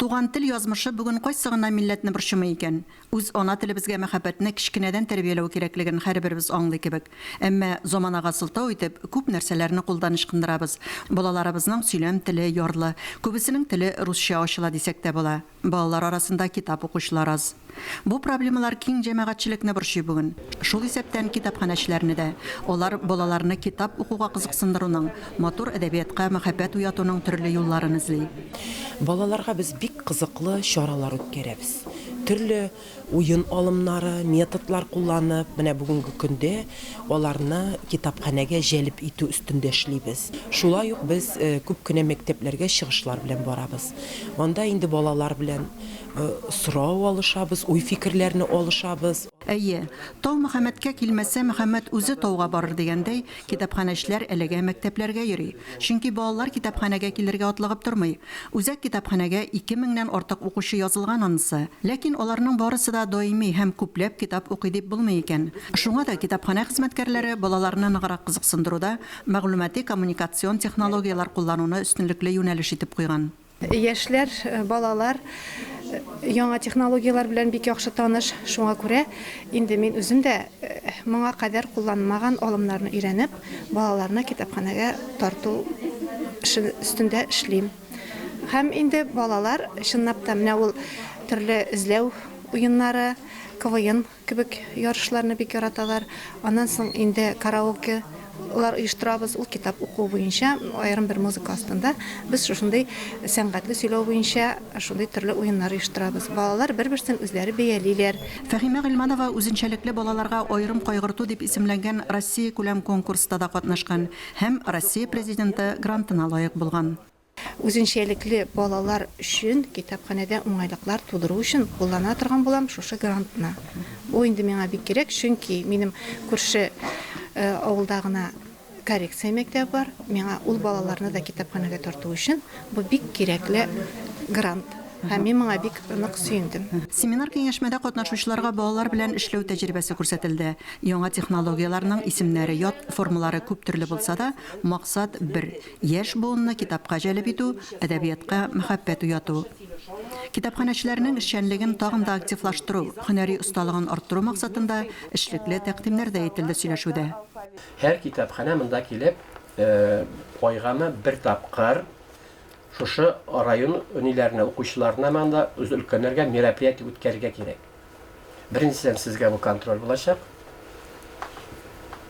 Туган тел язмышы бүген кайсы гына милләтне борчымый икән? Үз ана телебезгә мәхәббәтне кечкенәдән тәрбияләү кирәклеген һәрберебез аңлый кебек. Әмма, заманага сылтау итеп, күп нәрсәләрне кулдан ычкындырабыз. Балаларыбызның сөйләм теле ярлы, күбесенең теле русча ачыла дисәк тә була. Балалар арасында китап укучылар аз. Бу проблемалар киң җәмәгатьчелекне борчый бүген. Шул исәптән китапханәчеләрне дә. Алар балаларны китап укуга кызыксындыруның, матур әдәбиятка мәхәббәт уятуның төрле юлларын эзли. Балаларга без бик кызыклы чаралар үткәрәбез. Төрле уен алымнары, методлар кулланып, менә бүгенге көндә аларны китапханәгә җәлеп итү өстендә эшлибез. Шулай ук без күп кенә мәктәпләргә чыгышлар белән барабыз. Анда инде балалар белән сорау алышабыз, уй-фикерләрне алышабыз. Әйе, тау Мөхәммәткә килмәсә, Мөхәммәт үзе тауга барыр дигәндәй, китапханәчеләр әлегә мәктәпләргә йөри. Чөнки балалар китапханәгә килергә атлыгып тормый. Үзәк китапханәгә 2000 меңнән артык укучы язылган анысы. Ләкин аларның барысы да даими һәм күпләп китап укый дип булмый икән. Шуңа да китапханә хезмәткәрләре балаларны ныграк кызыксындыруда мәгълүмати-коммуникацион технологияләр куллануны өстенлекле юнәлеш итеп куйган. Яшьләр, балалар яңа технологияләр белән бик яхшы таныш. Шуңа күрә инде мин үзем дә моңа кадәр кулланмаган алымнарны өйрәнеп, балаларны китапханәгә тарту өстендә эшлим. Һәм инде балалар чынлап та менә ул төрле эзләү уеннары, КВН Кебек ярышларны бик яраталар. Аннан соң инде караоке лар оештырабыз. Ул китап уку буенча аерым бер музыка астында без шушындый сәнгатьле сөйләү буенча шундый төрле уеннар оештырабыз. Балалар бер-берсен үзләре бәялиләр. Фәһимә Гыйльманова Үзенчәлекле балаларга аерым кайгырту дип исемләнгән Россиякүләм конкурста да катнашкан һәм Россия Президенты грантына лаек булган. Үзенчәлекле балалар өчен китапханәдә уңайлыклар тудыру өчен куллана торган булам шушы грантны. Бу инде миңа бик кирәк, чөнки минем күрше авылда гына коррекция мәктәбе бар. Миңа ул балаларны да китапханәгә тарту өчен бу бик кирәкле грант. Һәм мин моңа бик нык сөендем. Семинар-киңәшмәдә катнашучыларга балалар белән эшләү тәҗрибәсе күрсәтелде. Яңа технологияләрнең исемнәре ят, формалары күп төрле булса да, максат бер, Яшь буынны китапка җәлеп итү, әдәбиятка мәхәббәт уяту. Китапханәчеләрнең эшчәнлеген тагын да активлаштыру, һөнәри осталыгын арттыру максатында эшлекле тәкъдимнәр дә әйтелде сөйләшүдә. Һәр китапханә монда килеп, айгамы бер тапкыр шушы район ниләренә, укучыларына монда үз өлкәннәргә мероприятие үткәрергә кирәк. Беренчедән, сезгә бу контроль булачак.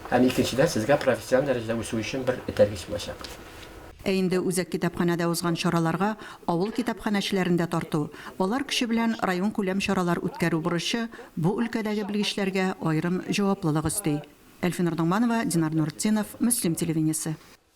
Һәм икенчедән, сезгә профессиональ дәрәҗәдә үсү өчен бер этәргеч булачак. Ә инде үзәк китапханәдә узган чараларга авыл китапханәчеләрен дә тарту, алар көче белән районкүләм чаралар үткәрү бурычы бу өлкәдәге белгечләргә аерым җаваплылык өсти. Әлфинур Ногманова, Динар Нуртдинов, Мөслим телевидениесе.